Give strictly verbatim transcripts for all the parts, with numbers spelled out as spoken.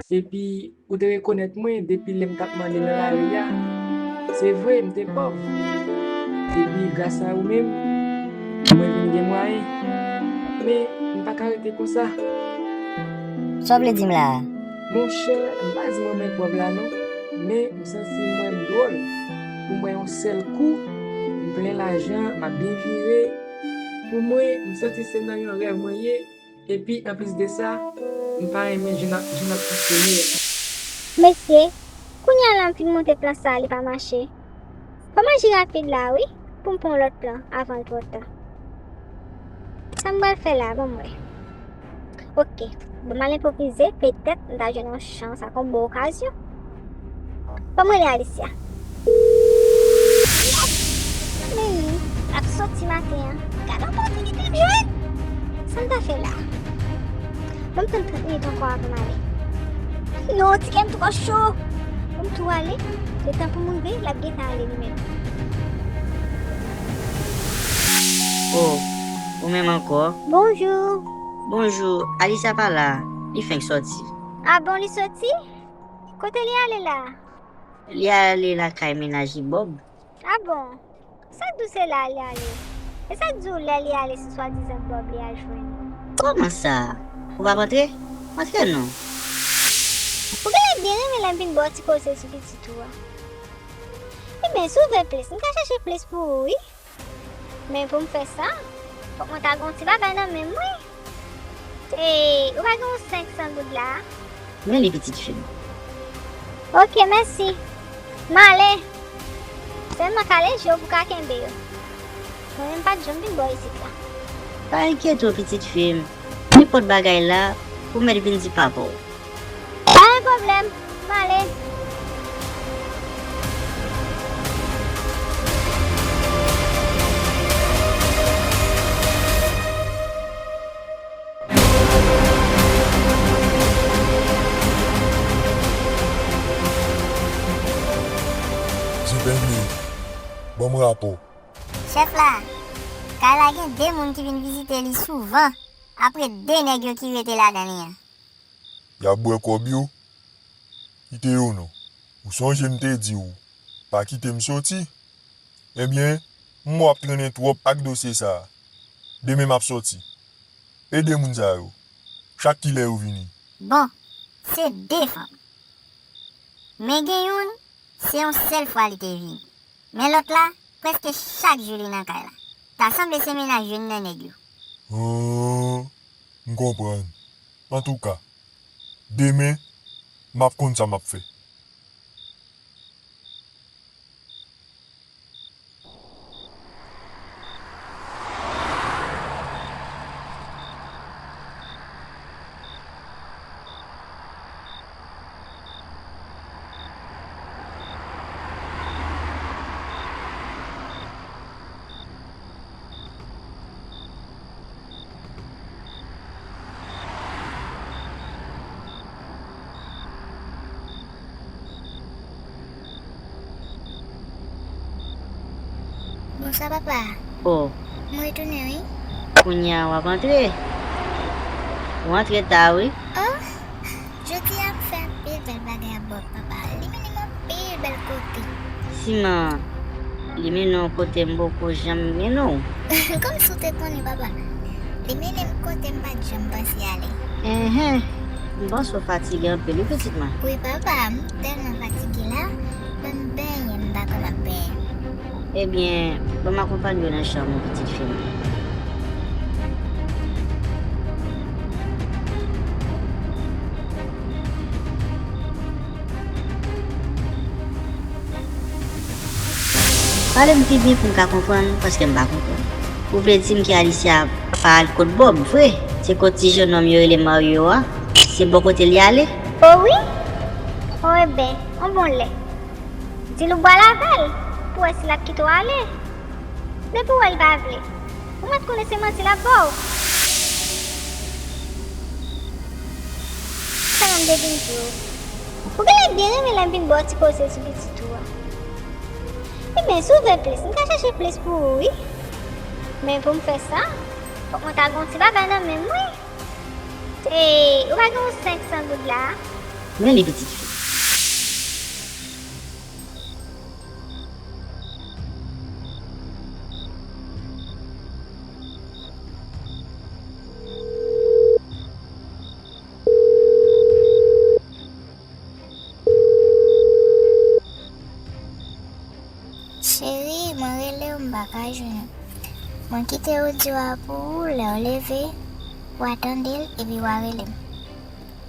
Epi, ou te rekonèt mwen depi lè m t ap mande nan lari a. Se vre, m te pòv. Epi, gras a ou menm, mwen vin gen mwayen. Men, m pa ka rete konsa. Sa w vle di m la a? Monchè, m pa di mwen mwen pòv la non, men m santi mwen m dwòl. Pou mwen yon sèl kou, m plen lajan, m ap byen vire. Pou mwen, m santi se nan yon rèv mwen ye. Epi, anplis de sa, m pa renmen jan n ap, jan n ap fonksyone a. Mesye, kounye a la m fin monte plan sa a, li pa mache. Fò m aji rapid la wi, pou m pran yon lòt plan avan l twò ta. Sa m pral fè la, ban m wè. Oke, ban m al enpwovize, petèt m ta jwenn yon chans ak yon bon okazyon. Ban m rele Alicia. Yes! Meyou, l ap soti maten an. Gade opòtinite m jwenn! Sa m ta fè la? Ban m tann trant minit ankò avan m ale. Non, ti kè m twò cho! Ban m tou ale. Letan pou m rive, l ap gentan ale li menm. Oh, ou menm ankò? Bonjou. Bonjou, Alicia pa la. Li fenk soti. A bon, li soti? Kote li ale la? Li ale lakay mennaj li Bob. A bon? Sa k di w se la li ale? E sa k di w lè li ale se swadizan Bob li al jwenn? Kòman sa? Ou p ap antre? Antre non. Ou genlè byen renmen lè m vin ba w ti koze sou pitit ou a. Ebyen, si w vle plis, m ka chèche plis pou ou wi. Men pou m fè sa, fòk mwen ta gen yon ti bagay nan men m wi. E, ou pa gen yon senk san goud la? Men li, pitit fi m. Oke, mèsi. M ale. Sèlman kale je w pou w ka kenbe yo. Mwen menm m pa t janm vin bò isit la. Pa enkyete w, pitit fi m. Nenpòt bagay la, ou mèt vin di papa w. Pa gen pwoblèm, m ale. Zipènye, ban m rapò. Chèf la, kay la gen de moun ki vin vizite li souvan, apre de nèg yo ki rete ladan li an. Y ap bwè kòb yo? Kite yo non. Ou sonje m te di w, pa kite m soti? Ebyen, m wè w ap trennen twòp ak dosye sa a. Demen m ap sòti. E de moun sa yo, chak kilè yo vini? Bon, se de fanm. Men gen youn, se yon sèl fwa li te vini. Men lòt la, prèske chak jou li nan kay la. Ta sanble se mennaj youn nan nèg yo. Oh, m konprann. Antouka, demen, m ap konn sa m ap fè. Bonswa, papa. Oh. Mwen retounen, wi. Kounye a w ap antre. Ou antre ta, wi. Oh, jodi a m fè anpil bèl bagay ak Bob, papa. Li mennen m anpil bèl kote. Siman, li mennen w kote m poko janm mennen w. Kòmsi w te konnen, papa. Li mennen m kote m pa t janm panse ale. Enhen, m panse w fatige anpil, wi, pitit mwen. Wi, papa, m tèlman fatige la, ban m benyen, m pa konn ap benyen. Ebyen, ban m akonpanye w nan chanm ou, pitit fi m. Pale m pi byen pou m ka konprann, paske m pa konprann. Ou vle di m ke Alicia pa al kot Bob, vre? Se kot ti jennonm yo rele Mario a? Se bò kote li ale? O wi? O ebyen, on bon lè. Di l ou pral avè l, pou wè si l ap kite w ale. Depi w wè l pa vle, ou mèt konnen se manti l ap ba w. Sa m te vin di w. Ou genlè byen renmen lè m vin ba w ti koze sou pitit ou a. Ebyen, si w vle plis, m ka chèche plis pou ou, wi. Men pou m fè sa, fòk mwen ta gen yon ti bagay nan men m, wi. E, ou pa gen yon senk san goud la? Men li pitit fi. Cheri, mwen rele w, m pa ka jwenn ou. Mwen kite odyo a pou ou, lè w leve, w a tande l, epi w a rele m.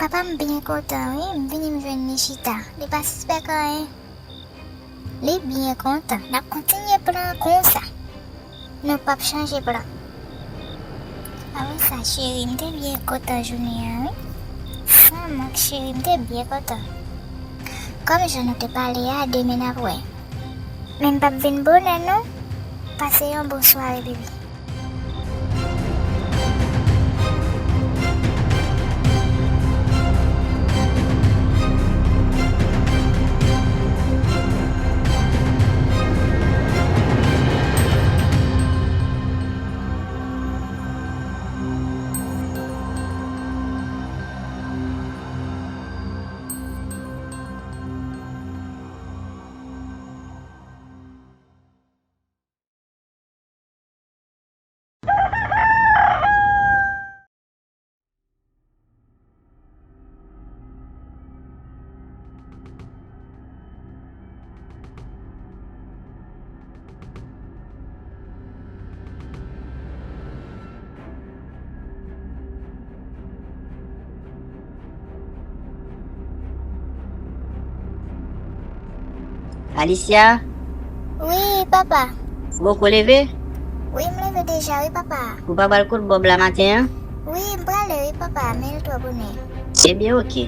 Papa, m byen kontan, wi, m vini m jwenn li chita. Li pa sispèk anyen. Li byen kontan. N ap kontinye plan an konsa. Nou p ap chanje plan. Apre sa, cheri, m te byen kontan jounen an, wi. San mank, cheri, m te byen kontan. Kòm jan nou te pale a, demen n ap wè. Men m p ap vin bonè, non. Pase yon bon sware, bebe. Alicia? Wi, papa. Ou poko leve? Wi, m leve deja, wi, papa. Ou pa pral kot Bob la maten an? Wi, m prale, wi, papa, men l twò bonè. Ebyen, oke.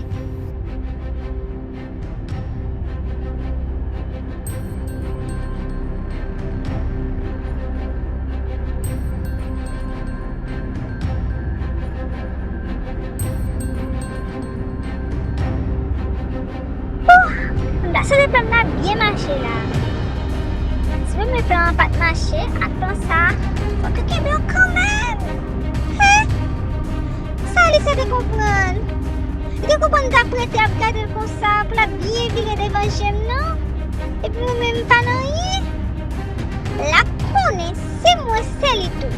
Ouh! M ta swete plan m nan byen mache la. Si menm plan an pa t mache ak plan sa, fòk yo kenbe yo kanmenm. Hen? Sa Alicia te konprann? Li te konprann m t ap rete ap gade l konsa pou l ap byen vire devan je m nan? Epi mwen menm m pa nan anyen? L ap konnen se mwen se li tou.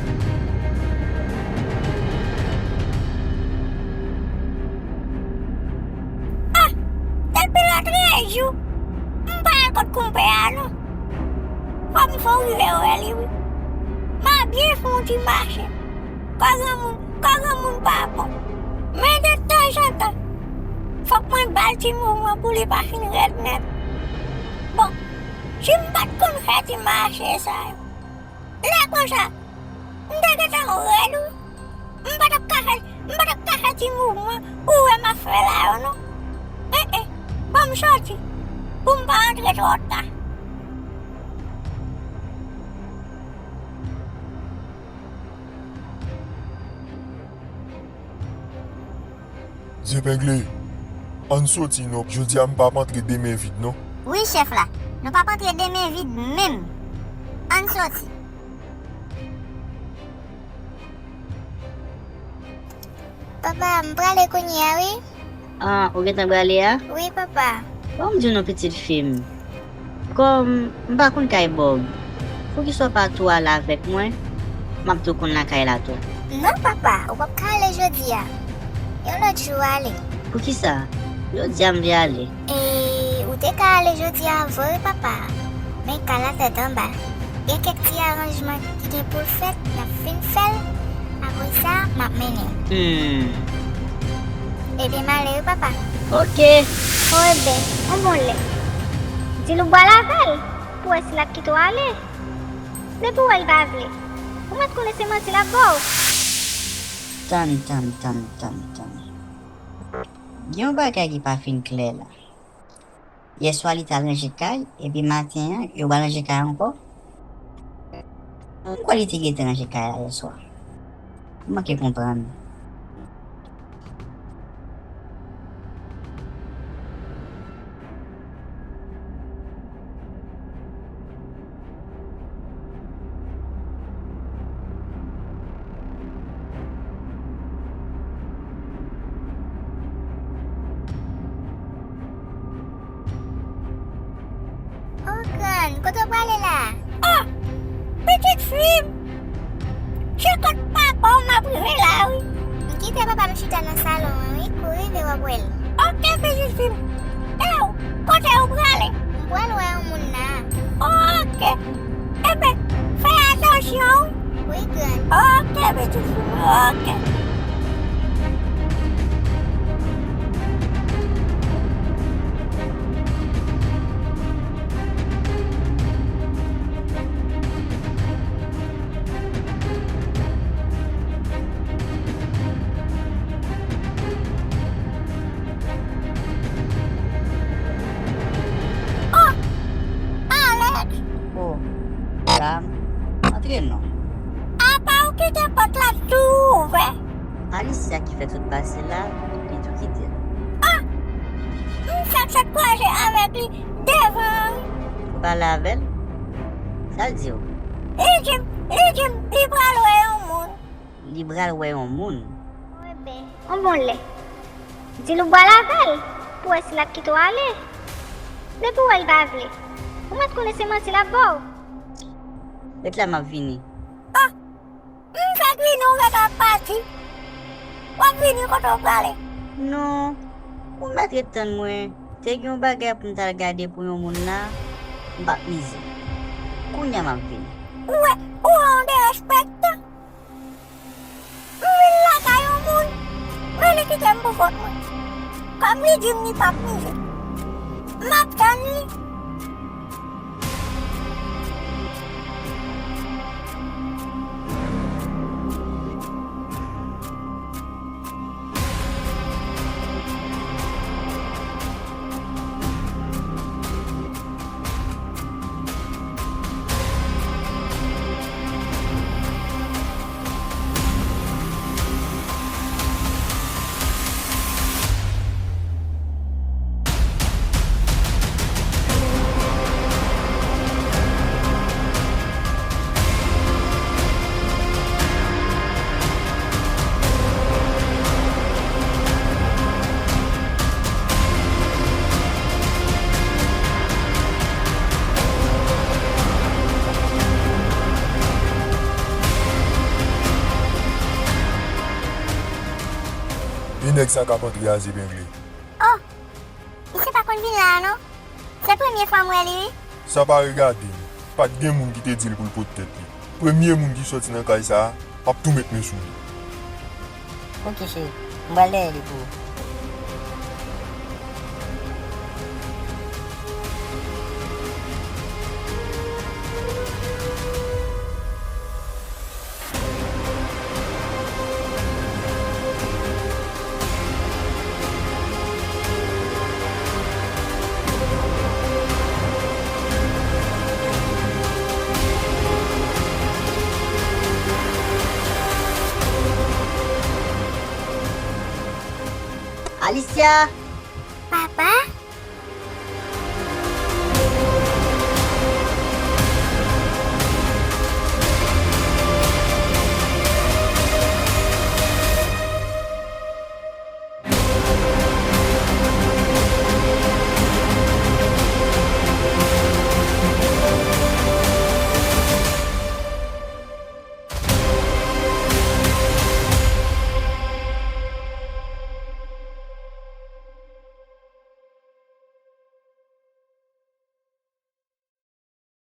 Ah! Depi lòt jou, m pa al kot konpè a non. Fò m fè w rive wè li wi. M a byen fè yon ti mache. Kò granmoun, kò granmoun pa bon. Men de tanzantan, fòk mwen ba l ti mouvman pou li pa fin rèd nèt. Bon, si m pa t konn fè ti mache sa yo, lè konsa, m ta gentan rèd wi. M pa t ap ka fè, m pa t ap ka fè ti mouvman ou wè m ap fè la yo non. En en, ban m soti pou m pa antre twò ta. Zepengle, ann soti non. Jodi a m p ap antre de men vid non. Wi chèf la, nou p ap antre de men vid menm. Ann soti. Papa, m prale kounye a wi. Ah, ou gentan prale a? Wi, papa. Ban m di w non, pitit fi m. Kòm m pa konn kay Bob, poukisa w pa tou ale avèk mwen? M ap tou konn lakay la tou. Non, papa, ou p ap ka ale jodi a. Yon lòt jou w ale. Poukisa? Jodi a m vle ale. E, ou te ka ale jodi a vre, papa. Men kay la tèt anba. Gen kèk ti aranjman ki gen pou l fèt, n ap fin fè l. Apre sa, m ap mennen w. Hmm. Ebyen, m ale wi, papa. Oke. Bon, ebyen, on bon lè. Di l ou pral avè l, pou wè si l ap kite w ale. Depi w wè l pa vle, ou mèt konnen se manti l ap ba w. Tann, tann, tann, tann, tann. Gen yon bagay ki pa fin klè la. Yèswa li t al ranje kay, epi maten an, yo pral ranje kay ankò. M kwè li te gentan ranje kay la yèswa. M manke konprann. O grann, kote w prale la? O, pitit fi m! Se kot papa w m ap rive la, wi. M kite papa m chita nan salon an, wi, kou rive w ap wè l. Oke, pitit fi m. E w, kote w prale? M pral wè yon moun la. Oke. Enben, fè atansyon, wi. Wi, grann. Oke, pitit fi m, oke. O! Alex! O, dam, antre non. Apa w kite pòt la tou ouvè? Alicia ki fè tout pase la, li tou kite l. A! M fèk sot kwaze avèk li devan an, wi. Ou pale avè l? Sa l di w? Li di m, li di m, li pral wè yon moun. Li pral wè yon moun? Enben, yon bon lè. Di l ou pral avè l, pou wè si l ap kite w ale. Depi w wè l pa vle, ou mèt konnen se manti l ap ba w. Ret la, m ap vini. A! M fèk vini, ou fèk ap pati. W ap vini kote w prale? Non, ou mèt ret tann mwen. Te gen yon bagay pou m t al gade pou yon moun la, m p ap mize. Kounye a m ap vini. Ou wè, ou wè yon derespektan. M vin lakay yon moun, men li kite m pou kont mwen. Kòm li di m li p ap mize, m ap tann li. E nèg sa k ap antre a zepengle. O! Misye pa konn vin la a non. Se premye fwa m wè li, wi. Sa pa regade m. Pa t gen moun ki te di l pou l pot tèt li. Premye moun ki sòti nan kay sa a, m ap tou met men sou li. Oke, cheri. M pral dèyè li pou ou. Alicia! Papa,